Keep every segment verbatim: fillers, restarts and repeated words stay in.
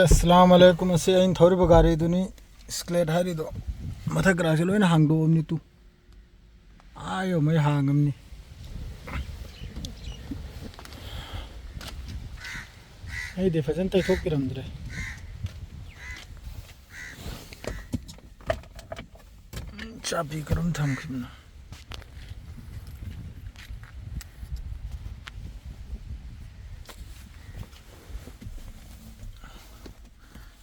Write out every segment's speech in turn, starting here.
ꯑꯁꯂꯥꯝ ꯑꯂꯩꯀꯨꯝ꯫ ꯑꯁꯤ ꯑꯩꯅ ꯊꯧꯔꯤꯕ ꯒꯥꯔꯤꯗꯨꯅꯤ, ꯁ꯭ꯀ꯭ꯂꯦꯠ ꯍꯥꯏꯔꯤꯗꯣ꯫ ꯃꯊꯛ ꯀꯔꯥꯁꯦ ꯂꯣꯏꯅ ꯍꯥꯡꯗꯣꯛꯑꯕꯅꯤ ꯇꯨ꯫ ꯑꯥ ꯌꯧꯃꯩ ꯍꯥꯡꯉꯝꯅꯤ꯫ ꯑꯩꯗꯤ ꯐꯖꯅ ꯇꯩꯊꯣꯛꯄꯤꯔꯝꯗ꯭ꯔꯦ꯫ ꯆꯥꯕꯤ ꯀꯔꯝ ꯊꯝꯈꯤꯕꯅꯣ?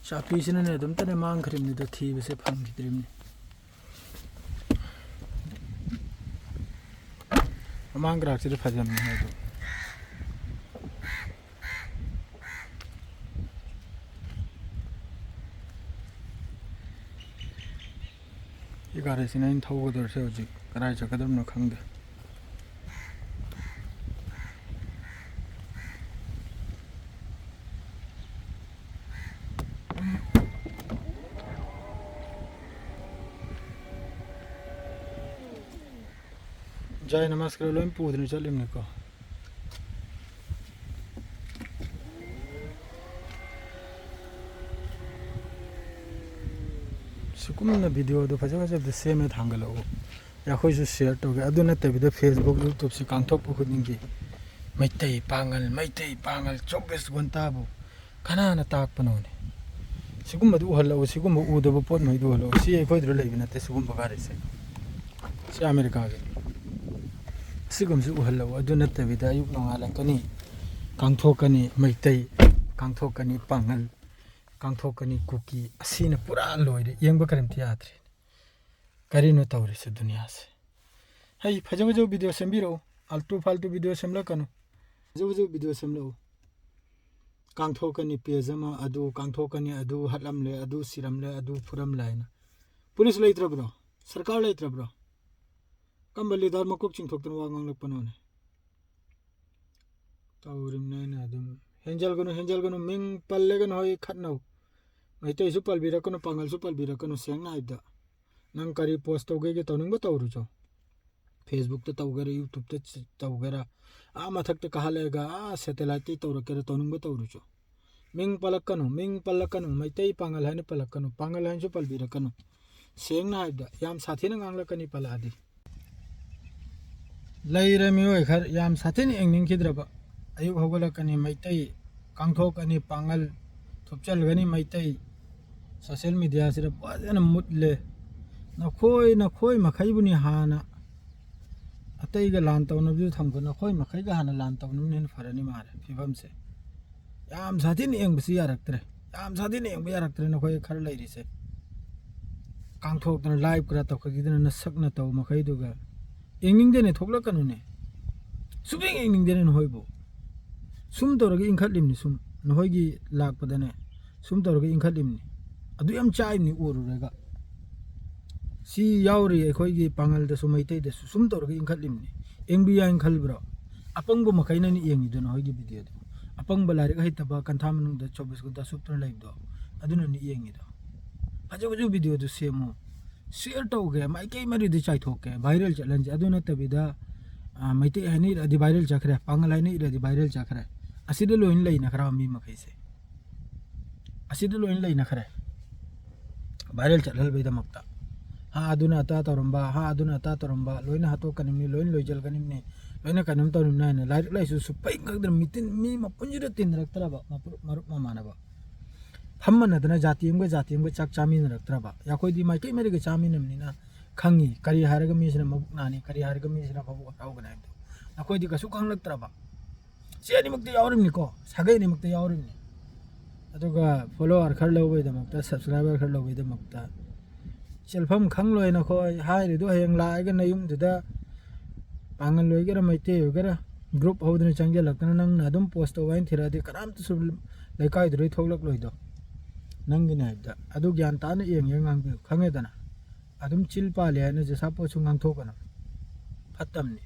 ꯆꯥꯕꯤꯁꯤꯅꯅꯦ ꯑꯗꯨꯝꯇꯅꯦ ꯃꯥꯡꯈ꯭ꯔꯤꯕꯅꯤꯗ, ꯊꯤꯕꯁꯦ ꯐꯪꯈꯤꯗ꯭ꯔꯤꯕꯅꯤ꯫ ꯃꯃꯥꯡ ꯒ꯭ꯔꯥꯛꯁꯤꯗꯤ ꯐꯖꯕꯅꯤ ꯑꯗꯨ꯫ ꯁꯤ ꯒꯥꯔꯤꯁꯤꯅ ꯑꯩꯅ ꯊꯧꯒꯗꯧꯔꯤꯁꯦ ꯍꯧꯖꯤꯛ ꯀꯗꯥꯏ ꯆꯠꯀꯗꯕꯅꯣ ꯈꯪꯗꯦ꯫ ꯖꯥꯏ ꯅꯃꯥꯖ ꯈꯔ ꯂꯣꯏ ꯄꯨꯗꯅ ꯆꯠꯂꯤꯕꯅꯤꯀꯣ꯫ ꯁꯤꯒꯨꯝꯅ ꯚꯤꯗꯤꯑꯣꯗꯣ ꯐꯖ ꯐꯖꯕꯗ ꯁꯦꯝꯃꯦ ꯊꯥꯡꯒꯠꯂꯛꯎ꯫ ꯑꯩꯈꯣꯏꯁꯨ ꯁꯤꯌꯔ ꯇꯧꯒꯦ꯫ ꯑꯗꯨ ꯅꯠꯇꯕꯤꯗ Facebook, YouTubeꯁꯤ ꯀꯥꯡꯊꯣꯛꯄ ꯈꯨꯗꯤꯡꯒꯤ ꯃꯩꯇꯩ ꯄꯥꯉꯜ, ꯃꯩꯇꯩ ꯄꯥꯉꯜ, ꯆꯧꯕꯤꯁ ꯘꯟꯇꯥꯕꯨ ꯀꯅꯥꯅ ꯇꯥꯛꯄꯅꯣꯅꯦ? ꯁꯤꯒꯨꯝꯕꯗꯨ ꯎꯍꯜꯂꯛꯎ, ꯁꯤꯒꯨꯝꯕ ꯎꯗꯕ ꯄꯣꯠ ꯃꯩꯗꯨ ꯎꯍꯜꯂꯛꯎ꯫ ꯁꯤ ꯑꯩꯈꯣꯏꯗꯨꯗ ꯂꯩꯕ ꯅꯠꯇꯦ ꯁꯤꯒꯨꯝꯕ ꯒꯥꯔꯤꯁꯦ꯫ ꯁꯤ ꯑꯃꯦꯔꯤꯀꯥꯒꯤ꯫ ꯁꯤꯒꯨꯝꯕꯁꯤ ꯎꯍꯜꯂꯛꯎ꯫ ꯑꯗꯨ ꯅꯠꯇꯕꯤꯗ ꯑꯌꯨꯛ ꯅꯣꯡꯉꯥꯜꯂꯛꯀꯅꯤ, ꯀꯥꯡꯊꯣꯛꯀꯅꯤ ꯃꯩꯇꯩ, ꯀꯥꯡꯊꯣꯛꯀꯅꯤ ꯄꯥꯉꯜ, ꯀꯥꯡꯊꯣꯛꯀꯅꯤ ꯀꯨꯀꯤ꯫ ꯑꯁꯤꯅ ꯄꯨꯔꯥ ꯂꯣꯏꯔꯦ꯫ ꯌꯦꯡꯕ ꯀꯔꯤꯝꯇ ꯌꯥꯗ꯭ꯔꯦ꯫ ꯀꯔꯤꯅꯣ ꯇꯧꯔꯤꯁꯦ ꯗꯨꯅꯤꯌꯥꯁꯦ? ꯍꯩ, ꯐꯖ ꯐꯖꯕ ꯚꯤꯗꯤꯑꯣ ꯁꯦꯝꯕꯤꯔꯛꯎ꯫ ꯑꯥꯜꯇꯨ ꯐꯥꯜꯇꯨ ꯚꯤꯗꯤꯑꯣ ꯁꯦꯝꯂꯛꯀꯅꯨ꯫ ꯐꯖ ꯐꯖꯕ ꯚꯤꯗꯤꯑꯣ ꯁꯦꯝꯂꯛꯎ꯫ ꯀꯥꯡꯊꯣꯛꯀꯅꯤ ꯄꯦꯖ ꯑꯃ, ꯑꯗꯨ ꯀꯥꯡꯊꯣꯛꯀꯅꯤ, ꯑꯗꯨ ꯍꯥꯠꯂꯝꯂꯦ, ꯑꯗꯨ ꯁꯤꯔꯝꯂꯦ, ꯑꯗꯨ ꯐꯨꯔꯝꯂꯦ ꯍꯥꯏꯅ꯫ ꯄꯨꯂꯤꯁ ꯂꯩꯇ꯭ꯔꯕ꯭ꯔꯣ? ꯁꯔꯀꯥꯔ ꯂꯩꯇ꯭ꯔꯕ꯭ꯔꯣ? ꯀꯔꯝꯕ ꯂꯤꯗꯔ ꯃꯀꯣꯛ ꯆꯤꯡꯊꯣꯛꯇꯅ ꯋꯥ ꯉꯥꯡꯂꯛꯄꯅꯣꯅꯦ? ꯇꯧꯔꯤꯕꯅꯦ ꯑꯩꯅ ꯑꯗꯨꯝ꯫ ꯍꯦꯟꯖꯜꯒꯅꯨ, ꯍꯦꯟꯖꯜꯒꯅꯨ, ꯃꯤꯡ ꯄꯜꯂꯒꯅ ꯍꯣꯏ ꯈꯠꯅꯧ꯫ ꯃꯩꯇꯩꯁꯨ ꯄꯜꯕꯤꯔꯛꯀꯅꯨ, ꯄꯥꯉꯜꯁꯨ ꯄꯜꯕꯤꯔꯛꯀꯅꯨ, ꯁꯦꯡꯅ ꯍꯥꯏꯕꯗ꯫ ꯅꯪ ꯀꯔꯤ ꯄꯣꯁ ꯇꯧꯒꯦꯒꯦ, ꯇꯧꯅꯤꯡꯕ ꯇꯧꯔꯨꯆꯣ꯫ Facebookꯇ ꯇꯧꯒꯦꯔꯥ, YouTubeꯇ ꯆ-, ꯇꯧꯒꯦꯔꯥ, ꯑꯥ ꯃꯊꯛꯇ ꯀꯥꯍꯜꯂꯛꯑꯒ, ꯑꯥ satelliteꯇꯩ ꯇꯧꯔꯛꯀꯦꯔꯥ, ꯇꯧꯅꯤꯡꯕ ꯇꯧꯔꯨꯆꯣ꯫ ꯃꯤꯡ ꯄꯜꯂꯛꯀꯅꯨ, ꯃꯤꯡ ꯄꯜꯂꯛꯀꯅꯨ, ꯃꯩꯇꯩ ꯄꯥꯉꯜ ꯍꯥꯏꯅ ꯄꯜꯂꯛꯀꯅꯨ, ꯄꯥꯉꯜ ꯍꯥꯏꯅꯁꯨ ꯄꯜꯕꯤꯔꯛꯀꯅꯨ꯫ ꯁꯦꯡꯅ ꯍꯥꯏꯕꯗ ꯌꯥꯝ ꯁꯥꯊꯤꯅ ꯉꯥꯡꯂꯛꯀꯅꯤ ꯄꯜꯂꯛꯑꯗꯤ꯫ ꯂꯩꯔꯦ ꯃꯤꯑꯣꯏ ꯈꯔ ꯌꯥꯝ ꯁꯥꯊꯤꯅ ꯌꯦꯡꯅꯤꯡꯈꯤꯗ꯭ꯔꯕ꯫ ꯑꯌꯨꯛ ꯍꯧꯒꯠꯂꯛꯀꯅꯤ ꯃꯩꯇꯩ, ꯀꯥꯡꯊꯣꯛꯀꯅꯤ ꯄꯥꯉꯜ, ꯊꯨꯞꯆꯜꯒꯅꯤ ꯃꯩꯇꯩ꯫ ꯁꯣꯁꯦꯜ ꯃꯦꯗꯤꯌꯥꯁꯤꯗ ꯐꯖꯅ ꯃꯨꯠꯂꯦ꯫ ꯅꯈꯣꯏ, ꯅꯈꯣꯏ ꯃꯈꯩꯕꯨꯅꯤ ꯍꯥꯟꯅ, ꯑꯇꯩꯒ ꯂꯥꯟ ꯇꯧꯅꯕꯗꯨ ꯊꯝꯈꯣ, ꯅꯈꯣꯏ ꯃꯈꯩꯒ ꯍꯥꯟꯅ ꯂꯥꯟ ꯇꯧꯅꯕꯅ ꯍꯦꯟꯅ ꯐꯔꯅꯤ ꯃꯥꯜꯂꯦ ꯐꯤꯕꯝꯁꯦ꯫ ꯌꯥꯝ ꯁꯥꯊꯤꯅ ꯌꯦꯡꯕꯁꯤ ꯌꯥꯔꯛꯇ꯭ꯔꯦ, ꯌꯥꯝ ꯁꯥꯊꯤꯅ ꯌꯦꯡꯕ ꯌꯥꯔꯛꯇ꯭ꯔꯦ ꯅꯈꯣꯏ ꯈꯔ ꯂꯩꯔꯤꯁꯦ꯫ ꯀꯥꯡꯊꯣꯛꯇꯅ ꯂꯥꯏꯚ ꯈꯔ ꯇꯧꯈꯠꯈꯤꯗꯅ ꯅꯁꯛ ꯅꯇꯧ ꯃꯈꯩꯗꯨꯒ꯫ ꯌꯦꯡꯅꯤꯡꯗꯦꯅꯦ, ꯊꯣꯛꯂꯛꯀꯅꯨꯅꯦ꯫ ꯁꯨꯛꯌꯦꯡ ꯌꯦꯡꯅꯤꯡꯗꯦꯅꯦ ꯅꯈꯣꯏꯕꯨ꯫ ꯁꯨꯝ ꯇꯧꯔꯒ ꯏꯟꯈꯠꯂꯤꯕꯅꯤ, ꯁꯨꯝ ꯅꯈꯣꯏꯒꯤ ꯂꯥꯛꯄꯗꯅꯦ, ꯁꯨꯝ ꯇꯧꯔꯒ ꯏꯟꯈꯠꯂꯤꯕꯅꯤ꯫ ꯑꯗꯨ ꯌꯥꯝ ꯆꯥꯏꯕꯅꯤ ꯎꯔꯨꯔꯒ꯫ ꯁꯤ ꯌꯥꯎꯔꯤ ꯑꯩꯈꯣꯏꯒꯤ ꯄꯥꯉꯜꯗꯁꯨ ꯃꯩꯇꯩꯗꯁꯨ ꯁꯨꯝ ꯇꯧꯔꯒ ꯏꯟꯈꯠꯂꯤꯕꯅꯤ꯫ ꯌꯦꯡꯕꯤ ꯌꯥꯏꯅ ꯈꯜꯕ꯭ꯔꯣ? ꯑꯄꯪꯕ ꯃꯈꯩꯅꯅꯤ ꯌꯦꯡꯉꯤꯗꯣ ꯅꯈꯣꯏꯒꯤ ꯚꯤꯗꯤꯑꯣꯗꯣ꯫ ꯑꯄꯪꯕ ꯂꯥꯏꯔꯤꯛ ꯍꯩꯇꯕ ꯀꯟꯊꯥ ꯃꯅꯨꯡꯗ ꯆꯧꯕꯤꯁ ꯘꯟꯇꯥ ꯁꯨꯞꯇꯅ ꯂꯩꯕꯗꯣ, ꯑꯗꯨꯅꯅꯤ ꯌꯦꯡꯉꯤꯗꯣ꯫ ꯐꯖ ꯐꯖꯕ ꯚꯤꯗꯤꯑꯣꯗꯨ ꯁꯦꯝꯃꯨ, ꯁꯤꯌꯔ ꯇꯧꯒꯦ, ꯃꯥꯏꯀꯩ ꯃꯔꯤꯗꯤ ꯆꯥꯏꯊꯣꯛꯀꯦ, ꯚꯥꯏꯔꯦꯜ ꯆꯠꯍꯟꯁꯦ꯫ ꯑꯗꯨ ꯅꯠꯇꯕꯤꯗ, ꯑ, ꯃꯩꯇꯩ ꯍꯥꯏꯅ ꯏꯔꯛꯑꯗꯤ ꯚꯥꯏꯔꯦꯜ ꯆꯠꯈ꯭ꯔꯦ, ꯄꯥꯉꯜ ꯍꯥꯏꯅ ꯏꯔꯛꯑꯗꯤ ꯚꯥꯏꯔꯦꯜ ꯆꯠꯈ꯭ꯔꯦ꯫ ꯑꯁꯤꯗ ꯂꯣꯏꯅ ꯂꯩꯅꯈ꯭ꯔꯕ ꯃꯤ ꯃꯈꯩꯁꯦ꯫ ꯑꯁꯤꯗ ꯂꯣꯏꯅ ꯂꯩꯅꯈ꯭ꯔꯦ꯫ ꯚꯥꯏꯔꯦꯜ ꯆꯠꯍꯟꯕꯩꯗꯃꯛꯇ꯫ ꯍꯥ, ꯑꯗꯨꯅ ꯑꯇꯥ ꯇꯧꯔꯝꯕ, ꯍꯥ, ꯑꯗꯨꯅ ꯑꯇꯥ ꯇꯧꯔꯝꯕ, ꯂꯣꯏꯅ ꯍꯥꯠꯇꯣꯛꯀꯅꯤꯕꯅꯤ, ꯂꯣꯏꯅ ꯂꯣꯏꯖꯜꯒꯅꯤꯕꯅꯤ, ꯂꯣꯏꯅ ꯀꯩꯅꯣꯝ ꯇꯧꯔꯤꯕꯅꯤ ꯍꯥꯏꯅ ꯂꯥꯏꯔꯤꯛ ꯂꯥꯏꯁꯨ ꯁꯨꯛꯄꯩ ꯈꯪꯗꯅ ꯃꯤꯇꯤꯟ, ꯃꯤ ꯃꯄꯨꯟꯁꯤꯗ ꯇꯤꯟꯅꯔꯛꯇ꯭ꯔꯕ ꯃꯄꯨ-, ꯃꯔꯨꯞ ꯃꯃꯥꯟꯅꯕ꯫ ꯐꯝꯃꯅꯗꯅ ꯖꯥꯇꯤ ꯑꯃꯒ ꯖꯥꯇꯤ ꯑꯃꯒ ꯆꯥꯛ ꯆꯥꯃꯤꯟꯅꯔꯛꯇ꯭ꯔꯕ꯫ ꯑꯩꯈꯣꯏꯗꯤ ꯃꯥꯏꯀꯩ ꯃꯔꯤꯒ ꯆꯥꯃꯤꯟꯅꯕꯅꯤꯅ ꯈꯪꯉꯤ꯫ ꯀꯔꯤ ꯍꯥꯏꯔꯒ ꯃꯤꯁꯤꯅ ꯃꯕꯨꯛ ꯅꯥꯅꯤ, ꯀꯔꯤ ꯍꯥꯏꯔꯒ ꯃꯤꯁꯤꯅ ꯃꯕꯨꯛ ꯍꯔꯥꯎꯒꯅꯤ ꯍꯥꯏꯕꯗꯣ꯫ ꯅꯈꯣꯏꯗꯤ ꯀꯩꯁꯨ ꯈꯪꯂꯛꯇ꯭ꯔꯕ꯫ ꯁꯤ ꯑꯅꯤꯃꯛꯇ ꯌꯥꯎꯔꯤꯕꯅꯤꯀꯣ, ꯁꯥꯒꯩ ꯑꯅꯤꯃꯛꯇ ꯌꯥꯎꯔꯤꯕꯅꯤ꯫ ꯑꯗꯨꯒ ꯐꯣꯂꯣꯋꯔ ꯈꯔ ꯂꯧꯕꯒꯤꯗꯃꯛꯇ, ꯁꯕꯁꯀ꯭ꯔꯥꯏꯕꯔ ꯈꯔ ꯂꯧꯕꯒꯤꯗꯃꯛꯇ ꯆꯦꯜꯐꯝ ꯈꯪꯂꯣꯏ ꯅꯈꯣꯏ꯫ ꯍꯥꯏꯔꯤꯗꯨ ꯍꯌꯦꯡ ꯂꯥꯛꯑꯒ ꯅꯌꯨꯝꯗꯨꯗ ꯄꯥꯡꯒꯜ ꯑꯣꯏꯒꯦꯔꯥ ꯃꯩꯇꯩ ꯑꯣꯏꯒꯦꯔꯥ ꯒ꯭ꯔꯨꯞ ꯍꯧꯗꯅ ꯆꯪꯁꯤꯜꯂꯛꯇꯅ ꯅꯪꯅ ꯑꯗꯨꯝ ꯄꯣꯁ ꯇꯧꯕ ꯍꯥꯏꯅ ꯊꯤꯔꯛꯑꯗꯤ ꯀꯅꯥꯝꯇꯁꯨ ꯂꯩꯀꯥꯏꯗꯨꯗꯩ ꯊꯣꯛꯂꯛꯂꯣꯏꯗꯣ꯫ ꯅꯪꯒꯤꯅꯦ ꯍꯥꯏꯕꯗ ꯑꯗꯨ ꯒ꯭ꯌꯥꯟ ꯇꯥꯅ ꯌꯦꯡ ꯌꯦꯡ ꯉꯥꯡꯕꯤꯌꯨ, ꯈꯪꯉꯦꯗꯅ? ꯑꯗꯨꯝ ꯆꯤꯜ ꯄꯥꯜꯂꯦ ꯍꯥꯏꯅ ꯖꯁꯥꯄꯣꯠꯁꯨ ꯉꯥꯡꯊꯣꯛꯀꯅꯨ, ꯐꯠꯇꯕꯅꯤ꯫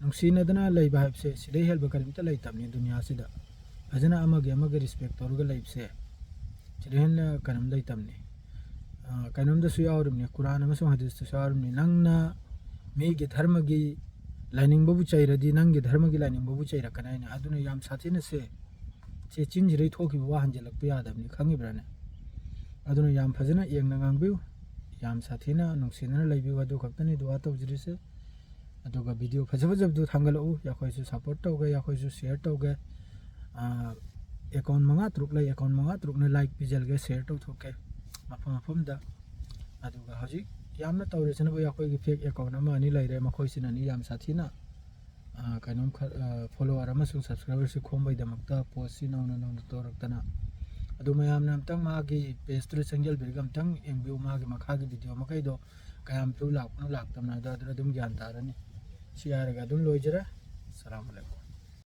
ꯅꯨꯡꯁꯤꯅꯗꯅ ꯂꯩꯕ ꯍꯥꯏꯕꯁꯦ ꯁꯤꯗꯩ ꯍꯦꯟꯕ ꯀꯔꯤꯝꯇ ꯂꯩꯇꯕꯅꯤ ꯗꯨꯅꯤꯌꯥꯁꯤꯗ꯫ ꯐꯖꯅ ꯑꯃꯒꯤ ꯑꯃꯒꯤ ꯔꯦꯁꯄꯦꯛ ꯇꯧꯔꯒ ꯂꯩꯕꯁꯦ ꯁꯤꯗꯩ ꯍꯦꯟꯅ ꯀꯩꯅꯣꯝ ꯂꯩꯇꯕꯅꯤ꯫ ꯑꯥ, ꯀꯩꯅꯣꯝꯗꯁꯨ ꯌꯥꯎꯔꯤꯕꯅꯤ, ꯀꯨꯔꯥꯟ ꯑꯃꯁꯨꯡ ꯍꯗꯤꯁꯇꯁꯨ ꯌꯥꯎꯔꯤꯕꯅꯤ, ꯅꯪꯅ ꯃꯤꯒꯤ ꯙꯔꯃꯒꯤ ꯂꯥꯏꯅꯤꯡꯕꯕꯨ ꯆꯩꯔꯗꯤ ꯅꯪꯒꯤ ꯙꯔꯃꯒꯤ ꯂꯥꯏꯅꯤꯡꯕꯕꯨ ꯆꯩꯔꯛꯀꯅꯤ ꯍꯥꯏꯅ꯫ ꯑꯗꯨꯅ ꯌꯥꯝ ꯁꯥꯊꯤꯅ ꯁꯦ ꯆꯦ ꯆꯤꯟꯁꯤꯗꯩ ꯊꯣꯛꯈꯤꯕ ꯋꯥ ꯍꯟꯖꯤꯜꯂꯛꯄ ꯌꯥꯗꯕꯅꯤ, ꯈꯪꯉꯤꯕ꯭ꯔꯥꯅꯦ? ꯑꯗꯨꯅ ꯌꯥꯝ ꯐꯖꯅ ꯌꯦꯡꯅ ꯉꯥꯡꯕꯤꯌꯨ, ꯌꯥꯝ ꯁꯥꯊꯤꯅ ꯅꯨꯡꯁꯤꯅꯅ ꯂꯩꯕꯤꯌꯨ, ꯑꯗꯨ ꯈꯛꯇꯅꯤ ꯗꯨꯋꯥ ꯇꯧꯖꯔꯤꯁꯦ꯫ ꯑꯗꯨꯒ ꯚꯤꯗꯤꯑꯣ ꯐꯖ ꯐꯖꯕꯗꯨ ꯊꯥꯡꯒꯠꯂꯛꯎ, ꯑꯩꯈꯣꯏꯁꯨ ꯁꯞꯄꯣꯔꯠ ꯇꯧꯒꯦ, ꯑꯩꯈꯣꯏꯁꯨ ꯁꯤꯌꯔ ꯇꯧꯒꯦ꯫ ꯑꯦꯀꯥꯎꯟ ꯃꯉꯥ ꯇꯔꯨꯛ ꯂꯩ, ꯑꯦꯀꯥꯎꯟ ꯃꯉꯥ ꯇꯔꯨꯛꯅ ꯂꯥꯏꯛ ꯄꯤꯖꯔꯒꯦ, ꯁꯤꯌꯔ ꯇꯧꯊꯣꯛꯀꯦ ꯃꯐꯝ ꯃꯐꯝꯗ꯫ ꯑꯗꯨꯒ ꯍꯧꯖꯤꯛ ꯌꯥꯝꯅ ꯇꯧꯔꯤꯁꯤꯅꯕꯨ ꯑꯩꯈꯣꯏꯒꯤ ꯐꯦꯛ ꯑꯦꯀꯥꯎꯟ ꯑꯃ ꯑꯅꯤ ꯂꯩꯔꯦ, ꯃꯈꯣꯏꯁꯤꯅꯅꯤ ꯌꯥꯝ ꯁꯥꯊꯤꯅ, ꯑ, ꯀꯩꯅꯣꯝ ꯈꯔ, ꯑ, ꯐꯣꯂꯣꯋꯔ ꯑꯃꯁꯨꯡ ꯁꯕꯁꯀ꯭ꯔꯥꯏꯕꯔꯁꯤ ꯈꯣꯝꯕꯩꯗꯃꯛꯇ ꯄꯣꯁꯁꯤ ꯅꯧꯅ ꯅꯧꯅ ꯇꯧꯔꯛꯇꯅ꯫ ꯑꯗꯨ ꯃꯌꯥꯝꯅ ꯑꯝꯇꯪ ꯃꯥꯒꯤ ꯄꯦꯖꯇꯨꯗ ꯆꯪꯁꯤꯟꯕꯤꯔꯒ ꯑꯝꯇꯪ ꯌꯦꯡꯕꯤꯌꯨ, ꯃꯥꯒꯤ ꯃꯈꯥꯒꯤ ꯚꯤꯗꯤꯑꯣ ꯃꯈꯩꯗꯣ ꯀꯌꯥꯝ ꯚ꯭ꯌꯨ ꯂꯥꯛꯄꯅꯣ ꯂꯥꯛꯇꯕꯅꯣ ꯍꯥꯏꯗꯣ ꯑꯗꯨꯗ ꯑꯗꯨꯝ ꯒ꯭ꯌꯥꯟ ꯇꯥꯔꯅꯤ꯫ ꯁꯤ ꯍꯥꯏꯔꯒ ꯑꯗꯨꯝ ꯂꯣꯏꯖꯔꯦ꯫ ꯑꯁꯂꯥꯃꯨ ꯑꯂꯥꯏꯀꯨꯝ꯫